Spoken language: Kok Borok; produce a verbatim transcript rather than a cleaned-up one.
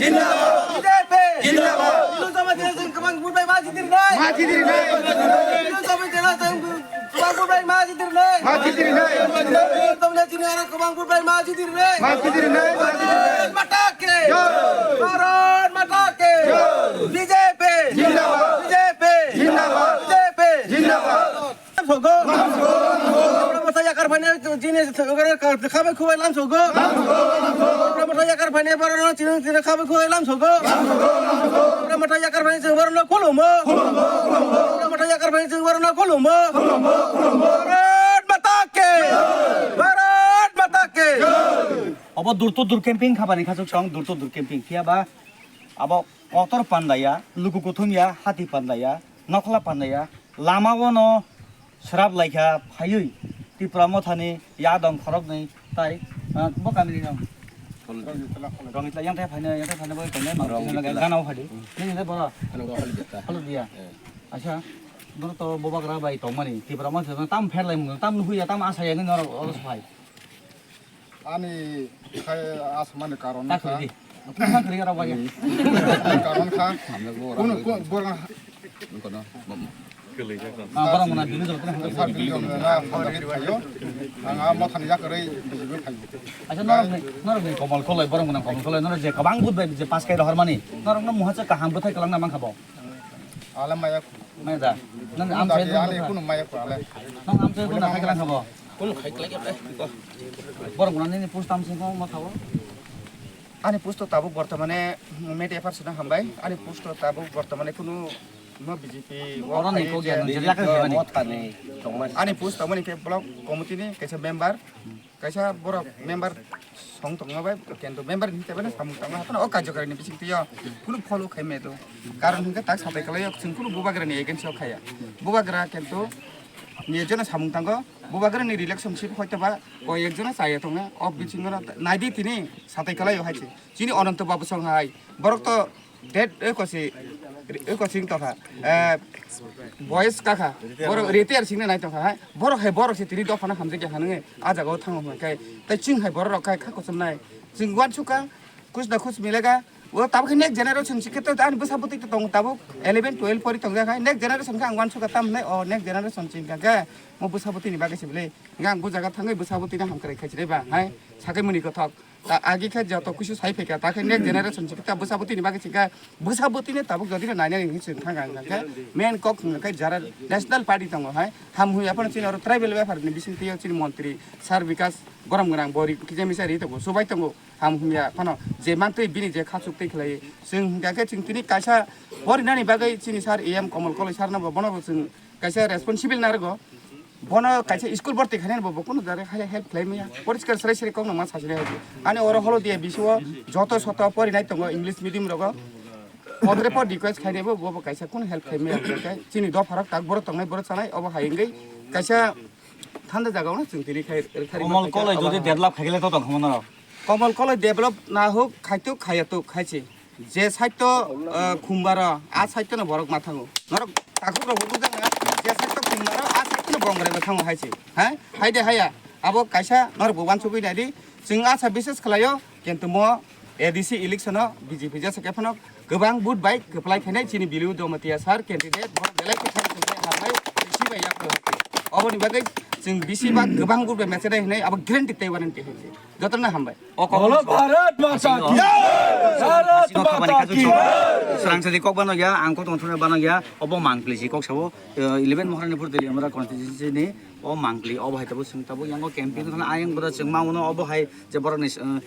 Jindabad. B J P. Jindabad. Hindu Samaj Dino Sangh Kabang Budai Majid Rinai. Majid Rinai. Hindu Samaj Dino Sangh Kabang Budai Majid Rinai. Majid Rinai. Hindu Samaj Dino Kabang Budai Majid Rinai. Majid Rinai. Majid Rinai. Bharat Mata ki. Jai. Bharat Mata ki. Jai. B J P. Jindabad. B J P. Jindabad. B J P. Jindabad. Lamsogo. Lamsogo. Masa yakar phani jini khabai khubai lamsogo. Lamsogo. Masa yakar phani borok no chini chini khabai khubai lamsogo. Lamsogo. Masa yakar phani chini borok no khulumo. Khulumo. Masa yakar phani chini borok no khulumo. Khulumo. Bharat Mata ki. Bharat Mata ki. Obo door to door camping khabani khasuk song door to door camping phiya ba abo kotor pandaya luku kuthum ya hati pandaya nokla pandaya lama o no srap laikha phaiwi Tipra Mothani yadong khoroknwi tai, ah, bo kamini nong. Rongitla yang thai phaina, yang thai phaina bo tonne, nong Rongitla. Gana o phadi. Nini le bora. Ano go hali jata. Halo dia. Eh. Acha, boro to bobagra bai tongmani. Tipra Motha tam pher lai mung, tam nuhuya, tam asaya ngi norok oro phai. Ani khai asmani karon Ta kha. Khri di. Ta khri ra waya. Karon kha. Hamle go ra. Kuno, kuno, borok Ah, borok mwnang bini jora tini hamjak. Ang ah mothani yakarwi bijigo phaio. Acha norok ni, norok ni Komol Koloi, borok mwnang Komol Koloi, norok je kwbang vote bai je pass kai rohormani. Norok no muha cha kaham bwthai kwlangna mankha bo. Ale maya khu. Maya da. Nang am sai ani kunu maya khu ale. Nang am sai kunu khai kwlang kha bo. Kunu khai kwlang kha. Borok mwnang nini post tam sing ma kha bo. Ani post to tabuk bortomane media person hambai. Ani post to tabuk bortomane kunu no B J P o oro ni phai kok je ya, nung je laka je mani. Ani post tamani ke block committee ni kaisa member, kaisa borok member song tongma bai, kento member ni tebena samung tangma hapana o kajokari ni bising tiyo kunu follow khai me to. Karon hingke tak satai kalai yok, sing kunu bubagra ni against o khaya. Bubagra kento ni jona samung tango, bubagra ni relationship hoito ba koi ek jona chaya tongo, o bising no nai di tini satai kalai o hai se. Chini Ananto Babu song hai, borok to Date eko si, eko sing tokha. Eh, boys kakha. Borok retire singna nai tokha, hai. Borok hai borok si tini dophano hamjak ya hanwnge. A jaga o thango hwnka khe. Tai ching hai borok rok khai kha kuchum nai. Ching wan suka, kuch na kuch milega. O tabuk khe next generation si khe to ani bwsa bwtwi to tong tabuk eleven twelve pori tong jak hai. Next generation khe ang wan suka tam hwnai. O next generation sing kha khe mo bwsa bwtwi ni bagwi si bwle. Hingke ang bo jaga thangwi bwsa bwtwi ni hamkrai khai sinai ba, hai. Sakai muni kothok. Ta agi khe joto kuisu sai phaikha, ta khe next generation se ta bwsa bwtwi ni bagwi se khe bwsa bwtwi ni tabuk jodi no nainani hinwi chwng thang ang khe main kok hwnka khe jara national party tongo hai ham hwnwi aphano chini oro tribal bepar ni bising twi chini montri sir Bikas Borom Gwnang bo ri kisa misa ri tongo, subai tongo ham hwnwi aphano je mantwi bini je khachuk twi khlai chwng hwnka khe chwng tini kaisa porinani bagwi chini sir A M Komol Koloi sir no bo bono bo chwng kaisa responsible narwgo. Bono kaisa school borti khainani bo, bo kunu jare hai help khlai maya. Poriskar srai srai kokno ma sasile hai. Ani oro holo dia bisio joto soto porinai tongo English medium rogo. Podre pod request khainai bo, bo, bo kaisa kunu help khlai maya. Hwnkhe chini dopha rok tak boro tongnai boro chanai obo hai wngwi kaisa thanda jaga ono chwng tini khai rwkha rwma Komol khai Koloi jodi abo develop khaikhe le to tong khamono. Komol Koloi develop na huk khaituk khayatuk khaichi. Je side to, uh, Khumbaro, a side to no borok ma thango. Norok takhuk rok bo bujak na, je side to Khumbaro, a side to no Bongrai bo thango hai se. Ha? Hai de haya. Abo kaisa norok bo wansugwi nai di. Chwng asa bises khlaio, kintu mo A D C election o B J P jesa khe phano kwbang vote bai kwplai khainai chini Biliu Domatia sir candidate borok belai khe thang thang khe hambai bisi bai yak. Oboni bagwi chwng bisi ba kwbang vote bai mechedai hinai abo guarantee tei warranty hai se. Jotono hambai. O kok Bolo Bharat Mata ki jai! Bharat Mata ki jai! Srang sadi kok bano ya, ang kok tong thuna bano ya, obo mangpli si kok sabo, eh, eleven Maharani pur dili amra constituency ni, o mangpli, obo hai tabo sung tabo, yang o campaign thana ayang bora sung ma uno, obo hai je borok ni, eh,